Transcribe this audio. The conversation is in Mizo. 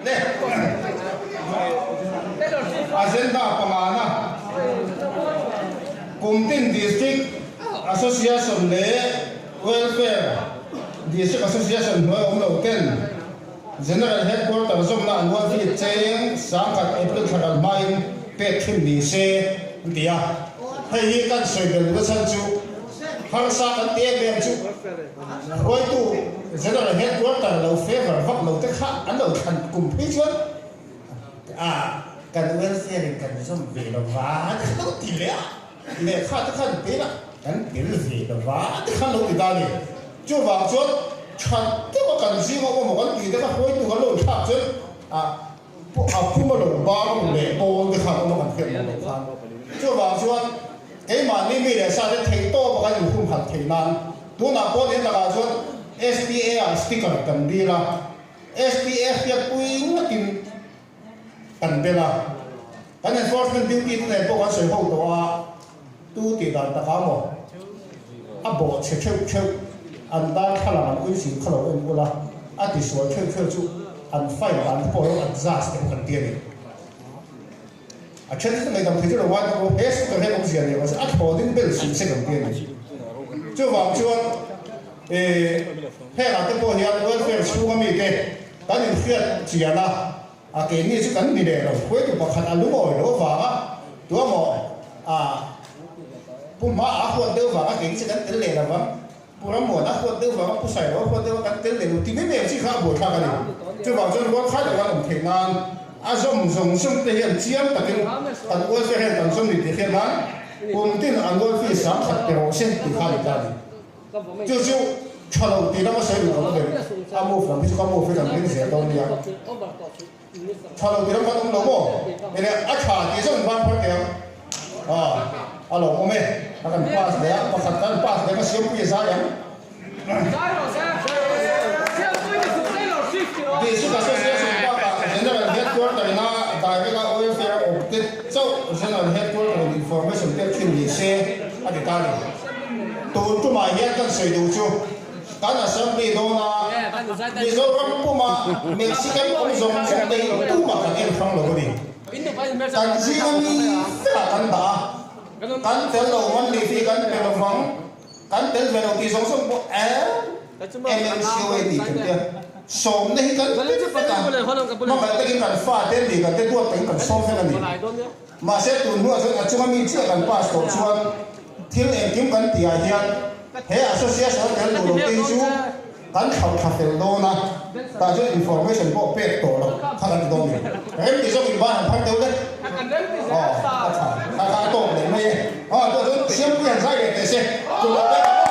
Le Agenda pangana Kumtin District Association leh Welfare District Association hnuai awm lo ten General Headquarter zawmna an rual hi cheng 10,000 April thla kal hmain pek thin ni se an ti a. Hei hi kan sawi bel duhna chhan chu harsa kan ti em em chu Hruaitu General Headquarter lo favour vak lo te kha an lo thlan kum phei chuan a kan welfare in kan zawm ve lo va te kha lo ti leh a, lehkha te khan tel a kan tel ve lo va te khan lo ti ta a ni. Chuvang chuan that deuh a kan zing a awm aw kan tih te kha hruaitu kan lo thlak chuan a a pum a lo bar leh pawn te khan awm a kan hriat lo loh khan. Chuvang chuan keimahni mi leh sa te theihtawp a kan inhumhalh theih nan Tunah pawh nen takah chuan SPA ah sticker kan dil a, SPA hriatpui ngatin kan bel a, kan enforcement duty te nen pawh kan sawi ho tawh a, tu tih dan takah maw a bawh chhe theuh theuh, an darthlalang an uisin kha lo en ula, a tisual theuh theuh chu an fine dan te pawh lo adjust te pawh kan ti a ni. A then chu ngaihdam thei chu lo ngai bawk he scooter hian awmzia nei rawh se, a thaw ding bel suh se kan ti a ni. Chuvang chuan hengah te pawh hian welfare chhunga mite kan inhriat chian a, a keini chu kan ni leh lo. Hruaitu pakhat a lungawi loh avanga tuamaw a pu hma a huat deuh vanga keini chu kan tel leh lo vang. Pu Rammuan a huat deuh vanga Pu Sailo a huat deuh a kan tel leh lo ti mai mai ang chi kha a buaithlak a ni. Chuvang chuan rual khai loh kan awm theih nan a zawm zawng zawng te hian chiang takin kan welfare hian kan zawm ni tih hriat nan kum tin an welfare 10,000 pe rawh se tih kha a ni ta a ni. Chu chu tha lo tih lama sawi duh kan awm em? A move lam hi chu ka move hi kan ring zel dawn nia. Tha lo tih ram kan awm lo maw? Enge a tha tih zawng in ban phar teh ang. Aw, a lo awm e. A kan pass leh a, pakhat kan pass leh ka siampui a zai ang. District Association bakah General Headquarter ina direct a welfare awm te chauh General Headquarter in information pek thin ni se a ti ta a ni. Tun tumah hian kan sawi duh chu. Kan Assembly dawna Mizoram puma Mexican awm zawng zawng te hi tumah kan en hrang lo a ni. Kan zinga mi vekah kan dah a, kan tel lo man lih hi kan pe lo vang, kan tel ve lo tih zawng zawng pawh MMCOA tih kan tia. Sawmna hi kan pe vek a, hmangaih takin kan fate lih kan te duat takin kan sawm vek a ni. Mahse tun hnuah chuan a chunga mi chiah kan pass tawh chuan thil engkim kan tihah hian he association a tel duh lo te hi chu kan thlauh thla fel dawn a, tah chuan information pawh pek tawh loh kha kan ti dawn ni. Rem ti zawk in ban han phar deuh le. Aw a tha kha kha a tawk leh mai e. Aw tawh chuan Siampui han zai leh teh se. Tum lo pek ang aw.